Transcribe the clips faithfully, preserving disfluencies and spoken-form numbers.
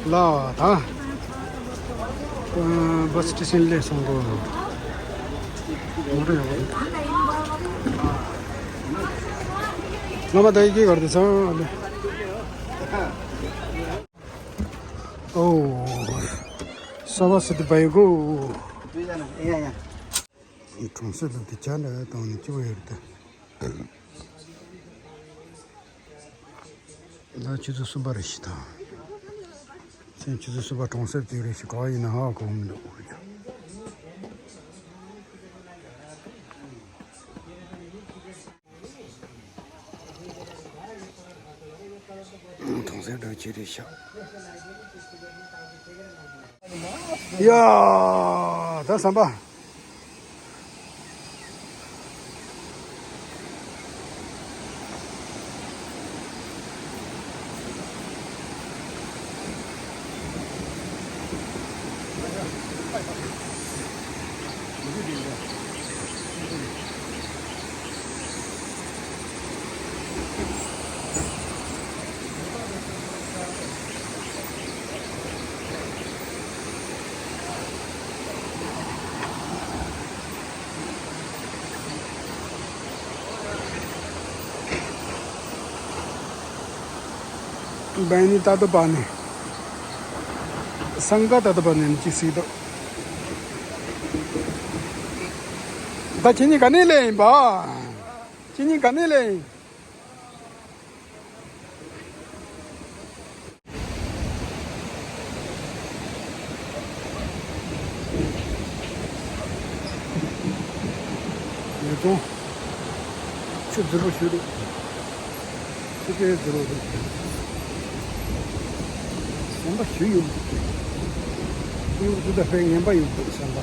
ལ་ད། ཨ། བ་སི་ཊི་སེན་ལས་སོང་གོ། ང་རེ་ཡོད། ང་མ་ད་ཡི་གེ་གར་དུ་སོང་ལེ། ཨོ། ས་བ་སི་ཏི་བ་ཡི་གོ། གྲོང་གསེབ་ལ་དེ་ཇ་འདྲ་བཏང་ནས་སྐྱིད་པོ་ཡོད་རེད་དེ། ད་ཆུ་ཚོད་གསུམ་པ་རེ་ཞིག་དང་། མཚན་ཆུ་ཚོད་གསུམ་པ་གྲོང་གསེབ་ཅིག་རེ་ཞིག་ག་བ་ཡིན་ན་ཧ་གོ་གི་མི་འདུག་གྲོང་གསེབ་འདྲ་ཅིག་རེད་ཤག་ཡ། ད་ཟམ་པ། བན་ནི་ཏ་ཏོ་པ་ནི། སང་ག་ཏ་ཏོ་པ་ནི་ཅི་སྲིད་དོ། ད་ཁྱེད་གཉིས་ག་ནས་ལེན་ཡིན་པ། ཁྱེད་གཉིས་ག་ནས་ལེན་ཡིན། ཉེས་རྡུང་། ཆུ་རྫི་བོ་ཞིག་འདུག་ཆུ་དཔེ་རྫི་བོ་འདུག་ཟམ་པ་ཞུ་ཡོད་འདུག་སྙིང་རུས་དཔེ་ངན་པ་ཡོད་འདུག་ཟམ་པ།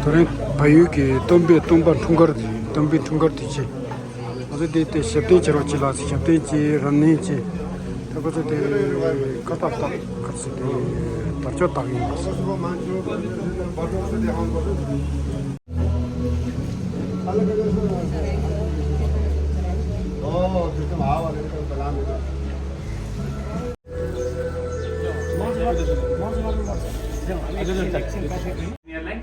ད་རིང་བལ་ཡུལ་གྱི་སྟོན་པའི་སྟོན་པ་འཁྲུངས་སྐར་དེ། སྟོན་པའི་འཁྲུངས་སྐར་དུས་ཆེན། ང་ཚོ་དེ་དེ་ཞབས་བརྟན་བྱེད་རོགས་བྱེད་ལ་ཞབས་བརྟན་བྱེད། རབ་གནས་བྱེད། ད་ཁོ་ཚོ་དེ་ཁ་བཏགས་བཏགས་ཁ་ཚོ་དེ་དར་ལྕོག་བཏགས་ཡིན་པ་སོགས། लाई,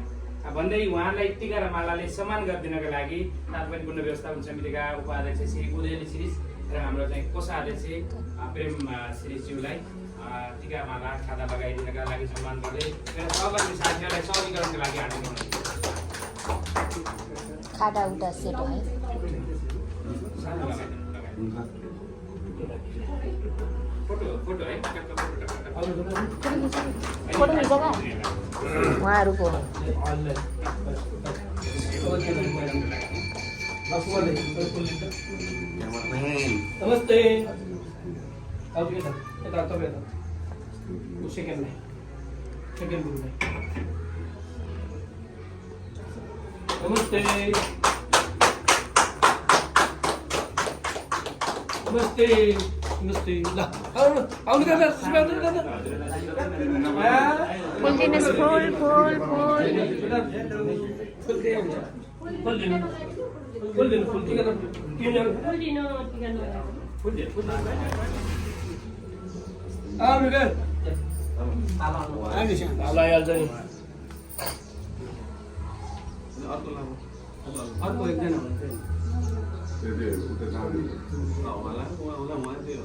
आ, भन्दै उहाँलाई टिका र मालाले सम्मान गरिदिनका लागि तापनि पुनर्व्यवस्थापन समितिका उपाध्यक्ष श्री उदय श्रीज र हाम्रो चाहिँ कोषाध्यक्ष, आ, प्रेम, आ, श्रीज्यूलाई, आ, टिका माला खाता लगाइदिनका लागि सम्मान गर्दै मेरो सहकर्मी साथीहरूलाई सहजीकरणको लागि हार्दिक अनुरोध। खाता उता सेट है। फोटो खिच्छ का? उहाँहरूको हो। नमस्ते। हजुर, यता, यता, तपाईँ यता। ऊ सेकेन्डलाई। सेकेन्ड ग्रुपलाई। नमस्ते। नमस्ते। नमस्ते। ल, आउनु, आउनु दादा, सुभाष दादा। फुल दिनुहोस्, फुल, फुल, फुल। फुल दिए हुन्छ। फुल दिनु। फुल दिनु, फुल टिका त, तिन जन। फुल दिनु, टिका नभएको। फुल दे, फुल दे। आ, मिगल। आ, निशान। आ, ला, यार, जाने। अर्को लामो। अर्को एकजना हुन्छ नि। त्यो, त्यो, उता जाने। अँ, उहाँलाई, उहाँ, उहाँ, उहाँ त्यही हो।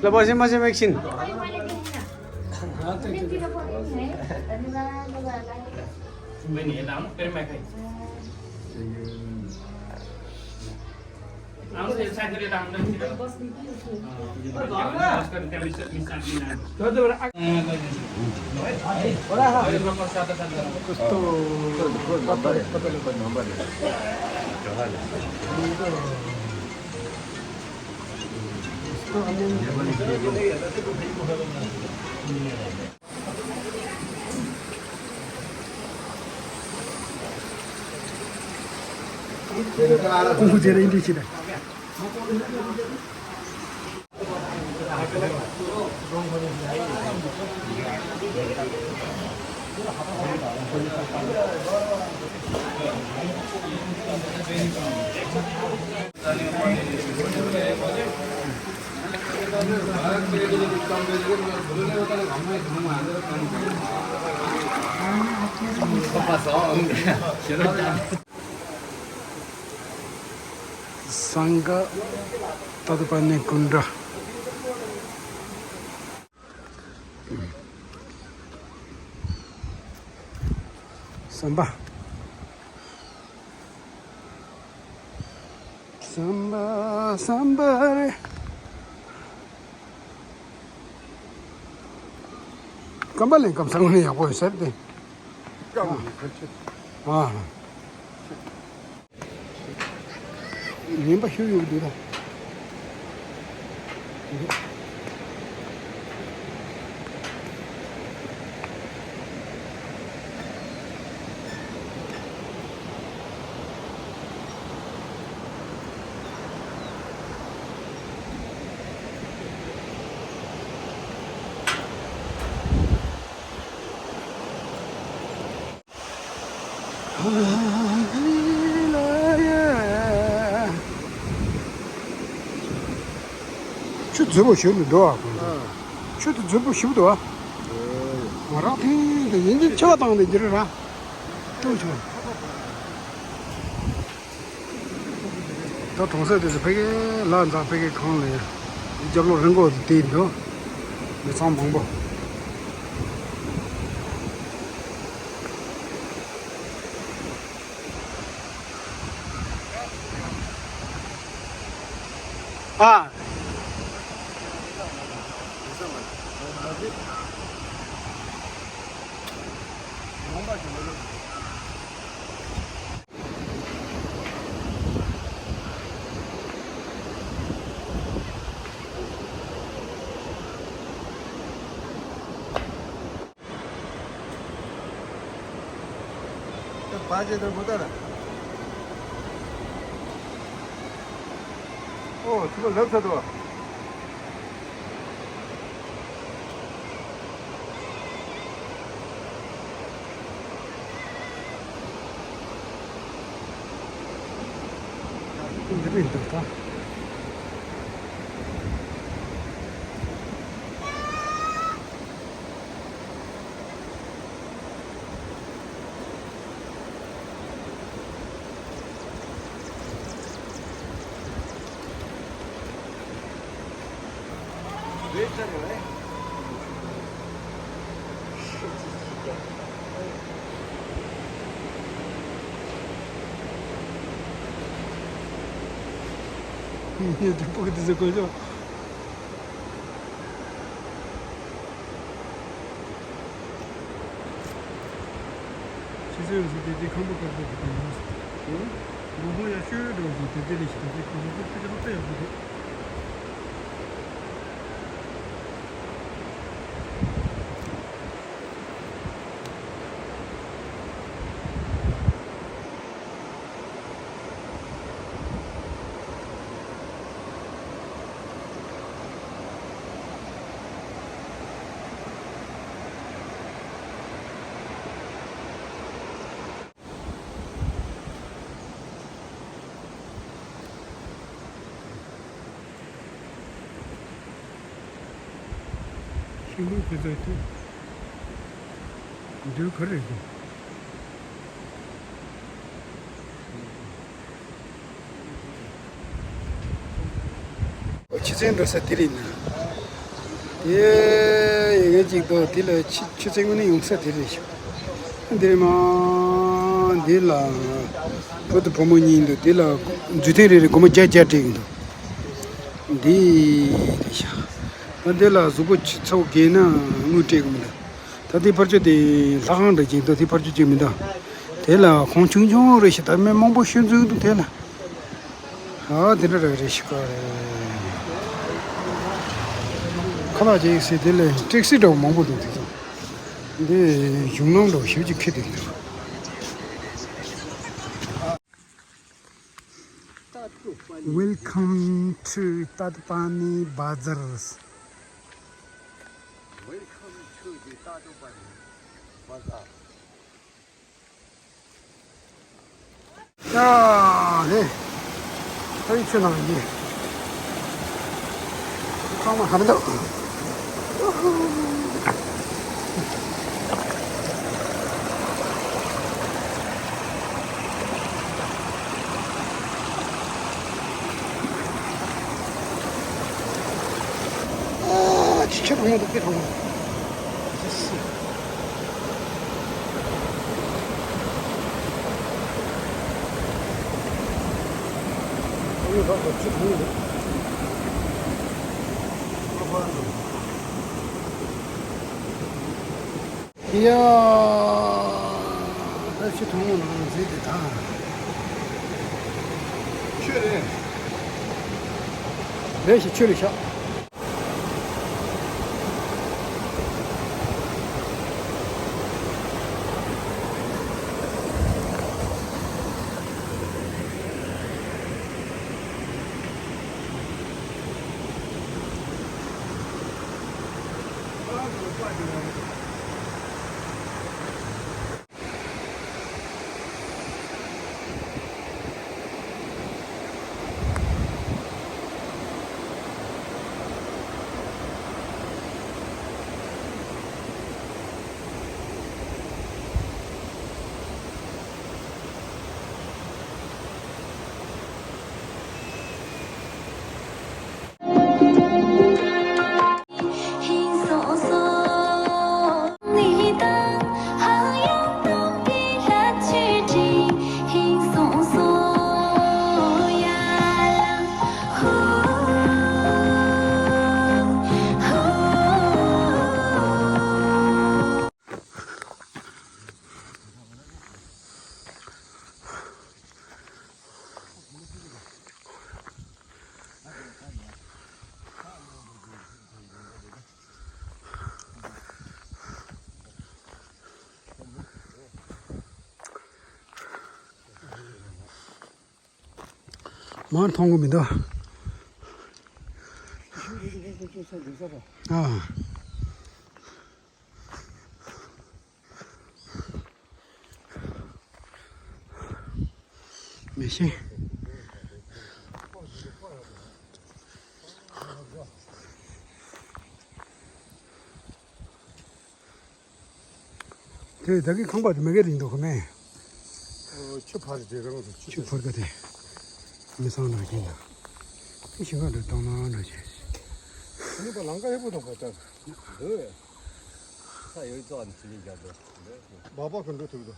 ल, बसेमा चाहिँ एकछिन। སངྒ་ཏ་དུ་པ་ནི་ཀུན་ཌ། སམ་པ། སམ་པ་སམ་པ་རེད། སྐམ་པ་ལས་སྐམ་ས་ངོ་ནས་ཡག་པོ་ཡོད་ཟེར་ཏེ། ཨ། ངན་པ་ཤོད་ཡོད་འདུག་ད། ཆུ་རྫིབ་པོ་ཞིག་ཏུ་འགྲོ་བ། ཆུ་དེ་རྫིབ་པོ་ཞིག་ཏུ་བ། ང་རང་ཐེངས་དེ་ཡིན་གྱི་འཆི་བ་བཏང་དེ་འགྱུར་ར། ལྟོས་ཆུ། ད་གྲོང་གསེབ་དེ་ཚོ་ཕ་གི་ལ་འཛག་ཕ་གི་གང་ལ་ཡ། རྒྱབ་ལོགས་རི་མགོ་དེ་དེ་འདུག་མི་ཚང་མང་པོ། ཨ། ད་བ་ཇེ་དང་པོ་ད་ར། ཨོ་ཆུ་པ་ལབ་ཚར་འདུག་འདི་རེད་འདུག་ད། ཉེ་དུ་ཕུག་དེ་ཚོ་དགོས་ཆོག་ཕྱི་ཚེས་ཡོད་ས་དེ་དེ་ཁང་པ་དཀར་པོ་དེ་དང་ཡོད་ས། ཧུམ། མགོ་སྐོར་ཡ་ཤོད་འགྲོ་ཞིག་དེ་དེ་ལས་ཤི་ད་དེ་ཁང་པ་དཀར་པོ་དེ་ཁང་པ་ཡག་པོ་རེད། ཀུན་སློང་ཁྱེད་ཚོས་ཐུག་འདོད་ག་རེ་རེད། ཆུ་ཚན་འགྲོ་ས་དེ་རེད་ན། དེ་ཡ་གཅིག་ཏུ་དེ་ལ་ཆུ་ཆུ་ཚན་དངོས་གནས་ཡོང་ས་དེ་རེད་ཤག་འདིར་མ་འདི་ལ་བུ་དང་བུ་མོ་གཉིས་འདུག་འདི་ལ་འཇུ་ཐེངས་རེ་རེ་སྒོར་མོ་བརྒྱ་བརྒྱ་སྤྲད་ཀྱི་འདུག་འདི་རེད་ཤག་ད་འདི་ལ་གཟུགས་པོ་ཆུ་ཚ་བོ་རྒས་ན་དངུལ་སྤྲད་ཀྱི་མི་འདུག་ད་དེ་ཕར་ཕྱོགས་དེ་ལྷ་ཁང་འདྲ་ཅིག་འདུག་དེ་ཕར་ཕྱོགས་ཅིག་མི་འདུག་དེ་ལ་ཁང་ཆུང་ཆུང་རེ་ཞིག་ད་མི་མང་པོ་ཤོད་འཛུལ་འདུག་དེ་ལ། ཨ་དེ་འདྲ་རེ་རེ་ཞིག་ག་རེ། ཁ་ལག་ཅིག་ཟེར་དེ་ལས་ཊེག་སི་འདྲ་བོ་མང་པོ་འདུག་དེ་ཚོ། འདི་གཞུང་ལམ་འདྲ་བོ་ཞེ་པོ་ཅིག་འཁེལ་འདུག Welcome to Tatpani Bazaar. Welcome to the Tatpani Bazaar. ཡ་ཧེ། ཨ་ཡི་ཆུ་ནང་ཡི། ཚང་མ་ཧ་མི་འདུག་ཨ་ཅི་ཆེ་གྲང་མོ་འདུག་དཔེ་གྲང་མོ། ཡ། ད་ཕྱི་ཐུང་ངུ་ནང་འཛུལ་དེ་དང་། ཆོས་རེད། རེད་ཤག་ཆོས་རེད་ཤག་མར་མཐོང་གི་མི་འདུག་ཨ། མི་ཤེས། དེ་ད་གི་ཁང་པ་དེ་མ་གི་རིང་འདུག་གོ་མེ། ཆུ་ཕར་དེ་རང་དུ་ཆུ་ཆུ་ཕར་ག་དེ། མི་སང་ན་གི་ན། དེ་ཞིང་ཁ་འདྲ་བཏང་ན་འདྲ་བྱས། ཁྱེད་པ་ལང་ཀ་ཧེ་པོ་དང་པོ་ལྟར། འདོད། ས་ཡོད་ཙོག་ནི་ཆི་ལིང་རྒྱ་འདོད། འདོད། སྦག་སྦག་གི་འགྲོ་ཐུབ་འདུག་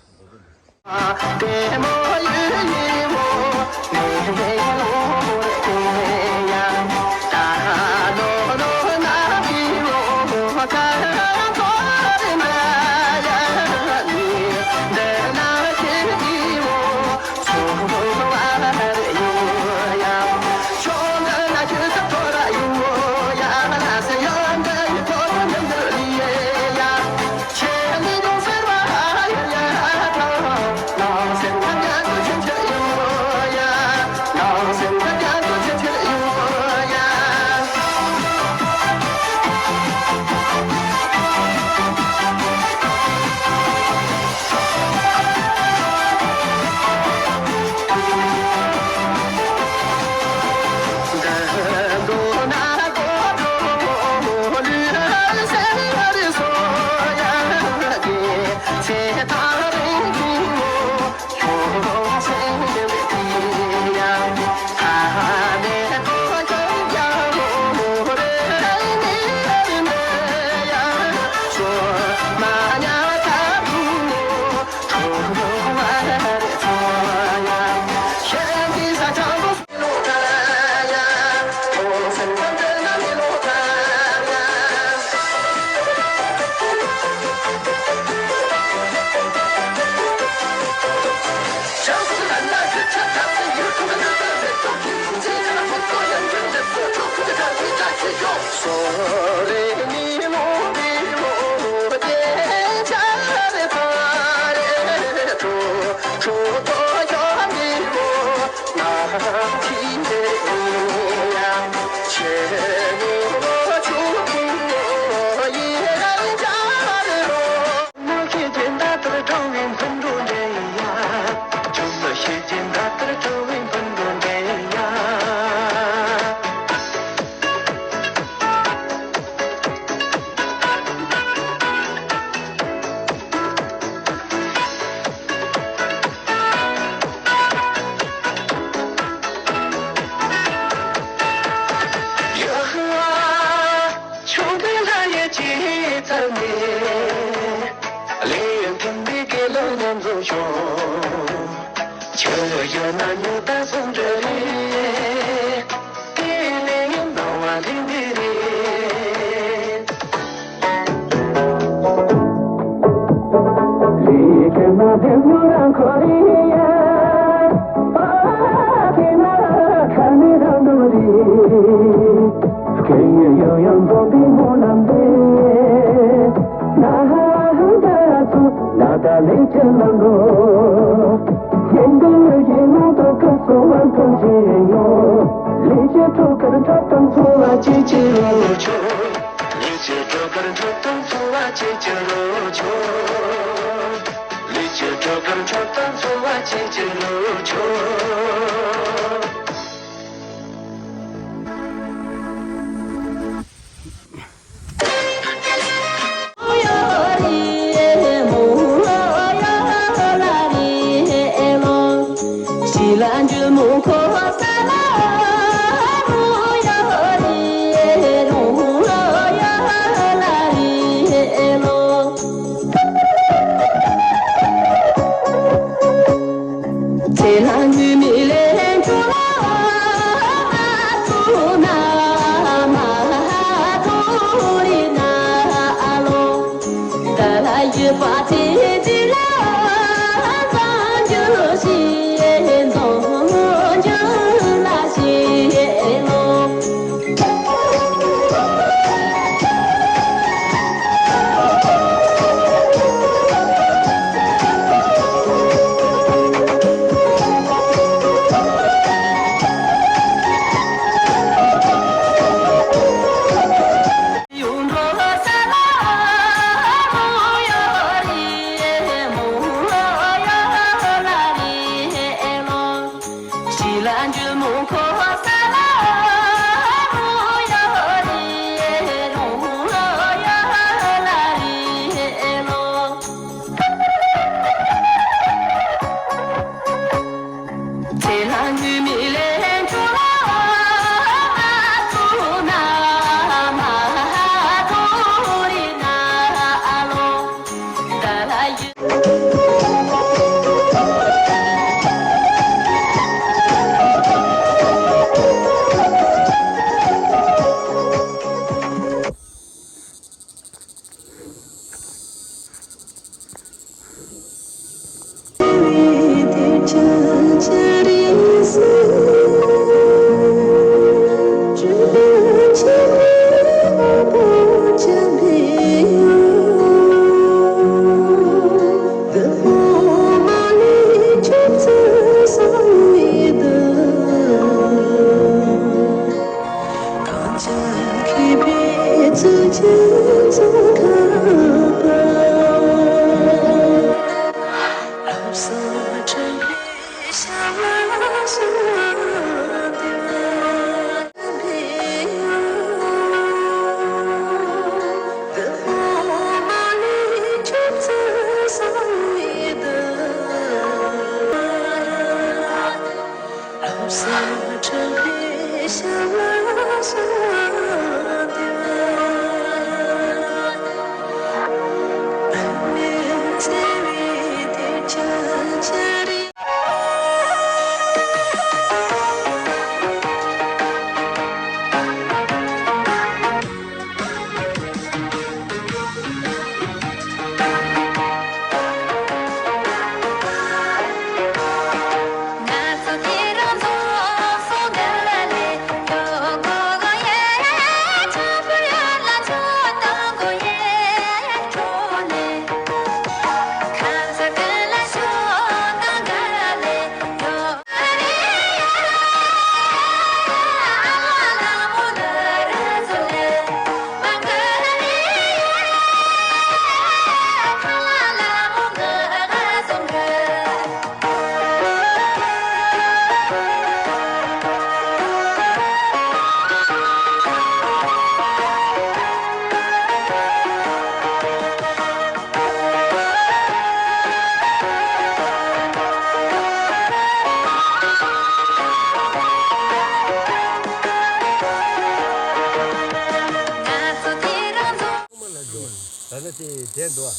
ད་ནི་དེ་དེ་འདུག་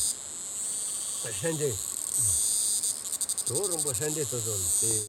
ཨ། ཧྲན་ཏེ། དོ་རིང་པོ་ཧྲན་ཏེ་དོ་ཚོ་དེ།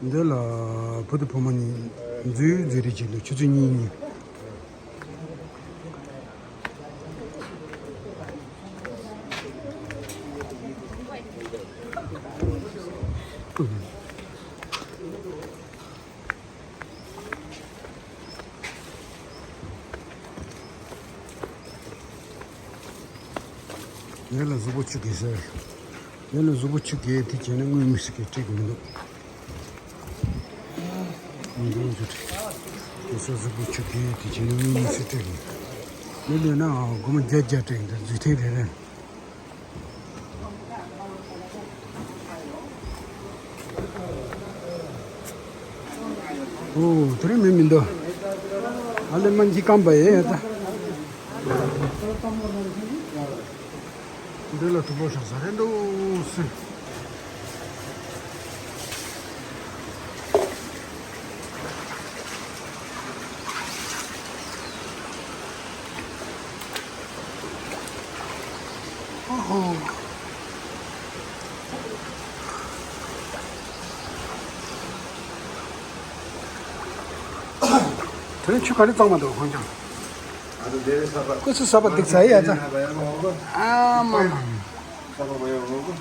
འདི་ལ་བུ་དང་བུ་མོ་གཉིས་འཛུལ་འཛུལ་རེས་བྱེད་འདུག་ཆུ་ཚོད་གཉིས་གཉིས། ཡར་ལ་གཟུགས་པོ་ཆུ་རྐྱལ་ཟེར། ཡར་ལ་གཟུགས་པོ་ཆུ་རྐྱལ་དེ་བྱས་ན་དངུལ་མི་སྲིད་ཀྱི་སྤྲད་ཀྱི་མི་འདུག་མི་འདུག་འཛུལ་ཁྲིད། དེ་ཚོ་གཟུགས་པོ་ཆུ་རྐྱལ་དེ་བྱས་ན་དངུལ་མི་སྲིད་སྤྲད་ཀྱི་འདུག་མི་ལོས་ན་སྒོར་མོ་བརྒྱ་བརྒྱ་སྤྲད་ཀྱི་འདུག་འཛུལ་ཐེངས་རེ་རེ། ཨོ། དེ་རིང་མི་མི་འདུག་ཨ་ལེ་མ་འགྱིག་སྐམ་པ་ཡེ་ད། འདི་ལ་དུ་པོ་ཤ་ཟ་རེ་འདུག་སེ། དེ་རིང་ཆུ་ག་རེ་གཙང་མ་འདུག་ཁོང་ཅང་། ཨ་ད་དེ་རིང་གསར་པ། ཁོ་ཚོ་གསར་པ་འདུག་ཚ་ཡ་ད། ཨ་མ་མ། གསར་པ་མ་ཡོང་ངོ་།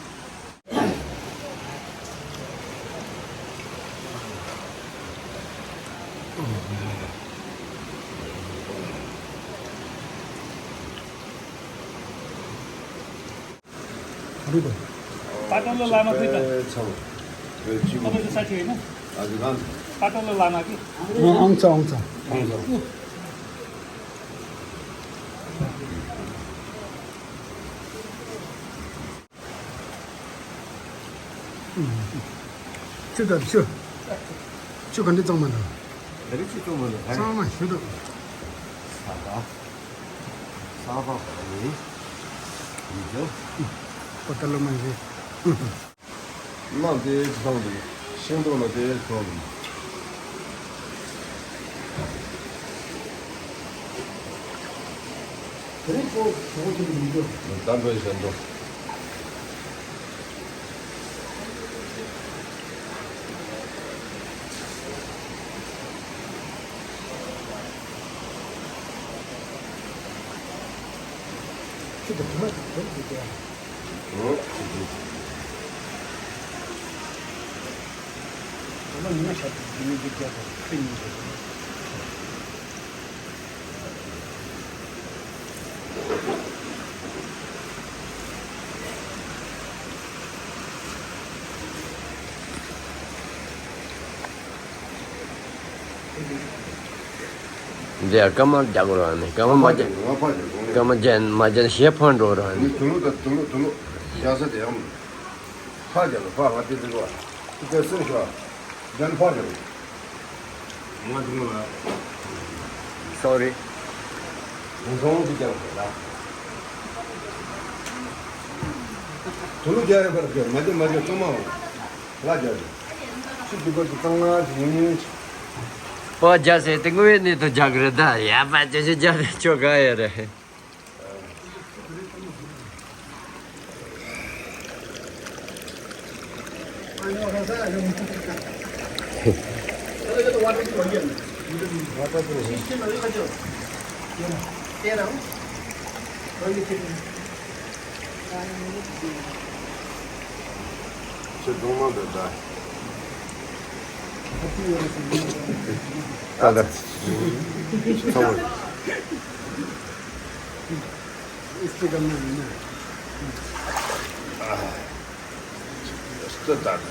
पाटनले लामा खोइ त। पाटनले लामा कि? अँ, आउँछ, आउँछ। ཆུ་དང་ཆུ། ཆུ་ག་འདྲ་གཙང་མ་འདུག་ད་རེས་ཆུ་གཙང་མ་འདུག་གཙང་མ་ཞུ་འདུག་ས་པ། ས་པ་བ་ནི། ཡིན་ཀྱང་། པོ་ཏ་ལ་མ་ཞེས། མ་དེ་གཙང་འདུག་ཤིང་ཏོག་ལ་དེ་གཙང་འདུག་དེ་རིང་ཁོ་ཞོགས་ཀྱི་མི་འདུག་ད་འགྲོ་ཡི་ཟེར་འགྲོ། ཁྱི་དང་བུ་མ་དང་བུ་དེ་དེ། ཨོ། བུ་མ་ཉི་མ་ཤར་དུས་དེ་ནས་འདི་རྒྱབ་དང་ཁྱི་གཉིས་དེ། འདི་ཡང་སྐར་མ་རྒྱག་དགོས་རེད་ནི། སྐར་མ་མ་རྒྱག་སྐར་མ་རྒྱག་མ་རྒྱག་ཞེ་ཕན་འགྲོ་རེད་ནི། དུ་ལུ་དང་དུ་ལུ་དུ་ལུ། རྒྱག་ས་དེ་ཡང་མི་འདུག་ཕ་རྒྱག་ལ་ཕ་ང་དེ་འདི་གོ་ཨ། དེ་སེམས་ཤོག་ཨ། ལྡན་ཕར་རེད། ང་དུང་ལ། Sorry། ང་ཚོང་དུ་རྒྱབ་དགོས་ལ། དུ་ལུ་རྒྱག་རེ་བར་རྒྱབ་མ་རྒྱབ་མ་རྒྱབ་ཚང་མ་འོང་། ལ་རྒྱབ་རེད། ཤི་དུ་བར་དུ་གཙང་མ་ཞིག་ཡིན། པོ་རྒྱག་ཟེར་དེ་དངོས་གནས་དུ་རྒྱག་གི་རེད་ད། ཡ་པ་ཅི་ཞིག་རྒྱག་རེད་ཆོ་ག་ཡ་རེད། ཁྱེད་གདོང་མ་འདི་འདྲ། ད་ལྟ། ཚ་བོ། སྟོད་དར།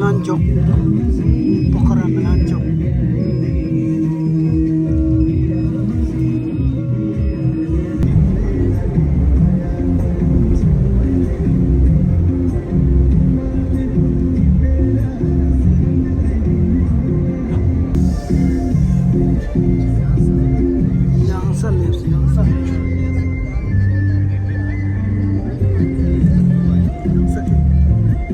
མི་ལན་འཇོག་པོ་ཁོ་ར་མི་ལན་འཇོག་ཡང་ས་ལེབས་ཡང་ས། ཡང་ས་ཁེ། ཨོ་ཁེ།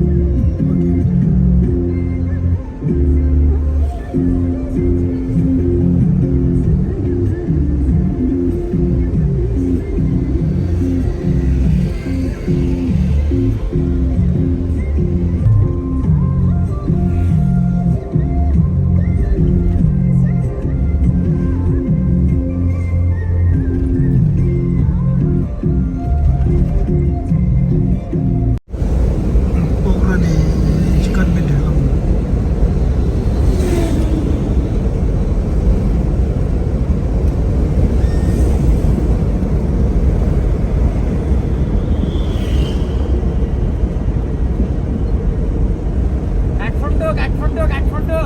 པོ་ཁ་ར་ནས་ཀཊ་མན་ཌུ་ལ། Kathmandu, Kathmandu, Kathmandu.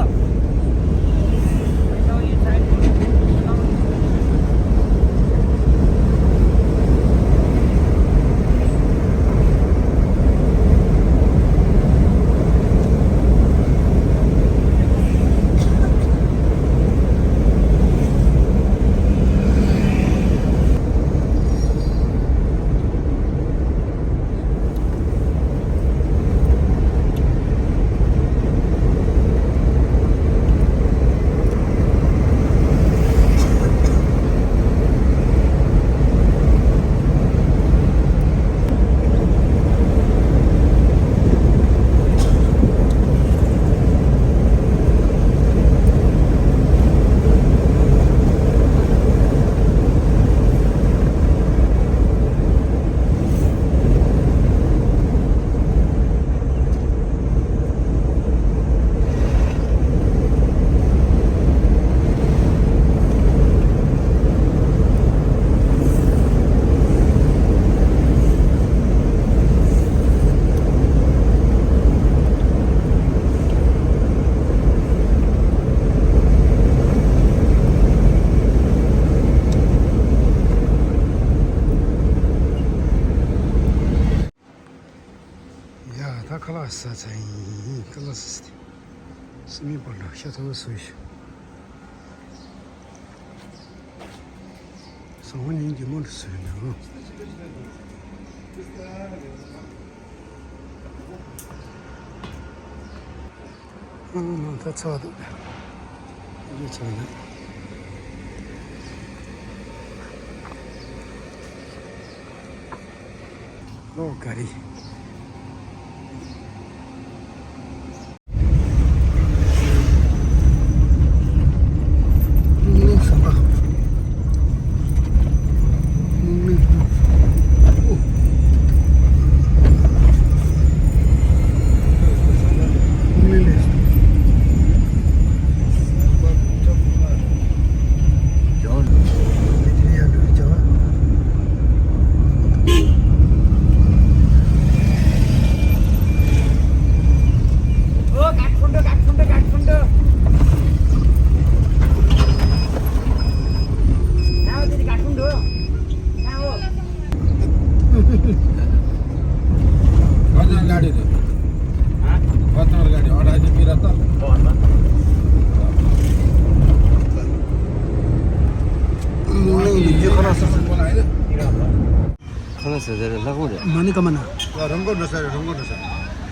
ཡ་ད་ཁ་ལག་ཟ་ཚར་ཡིན། ཁ་ལག་ཟ་ཚར་ཏེ་སི་མི་པོ་ལ་ཤ་ཚ་བོ་བཟོས་ཤག་ཟ་བ་ཉིན་གྱི་མོ་འདྲ་བཟོས་ནས། ཨང་། ད་ཚར་འདུག་འདི་ཚར་ཡིན། ལོ་ག་རེ། ཨོ། ཀཊ་མན་ཌུ། ཀཊ་མན་ཌུ། ཀཊ་མན་ཌུ། ན་འོ་དེ་ཀཊ་མན་ཌུ། ན་འོ། कति गाडी त? हाँ? कति गाडी? अढाई सय पिरा त? ཁ་ལག་ཟ་ཟ་རེད། ལྷག་པོ་རེད། མ་ཎི་ཀ་མ་ན། རང་མགོ་འགྲོ་ས་རེད། རང་མགོ་འགྲོ་ས།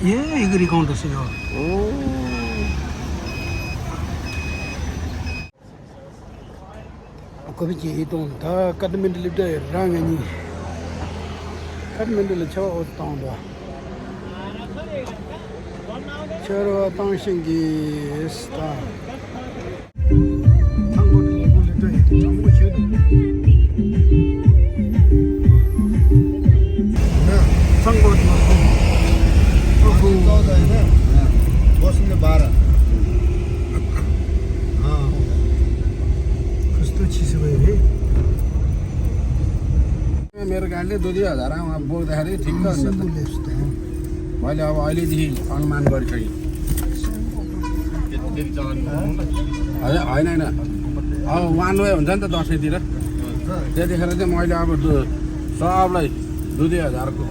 ཡེ་ཡི་གེ་རི་ཀོང་འགྲོ་ས་ཡོད། ཨོ། ཀོ་བི་ཅི་ཧི་ཏོང་ད་ཀ་ཐ་མན་ཌུ་སླེབས་ད་རང་ང་གཉིས། ཀ་ཐ་མན་ཌུ་ལ་ཆར་པ་འོ་ཙམ་བཏང་འདུག་ཆར་པ་བཏང་ཤིང་གི་ད། ཚང་མ་དུ་ལོ་ལེ་ཏོ་ཡིན་དུ་གྲང་མོ་ཞུ་དུ། ཚང་མ་དུ་ལོ་ལེ་ཏོ་ཡིན་ན། ཨ། ཁུ་སྟོད་ཆི་སི་བའི་རེད། मेरो गाडीले दुधिहारा बोक्दाखेरि ठिक्क हुन्छ। सिम्बुलेस त। मैले अब अहिलेदेखि अनुमान गरिसकेँ। फेरि चलान गर्नु होला। होइन, होइन, होइन। अब वान वे हुन्छ नि त दसैँतिर। त्यतिखेर चाहिँ मैले अब दु- सबलाई दुई दुई हजारको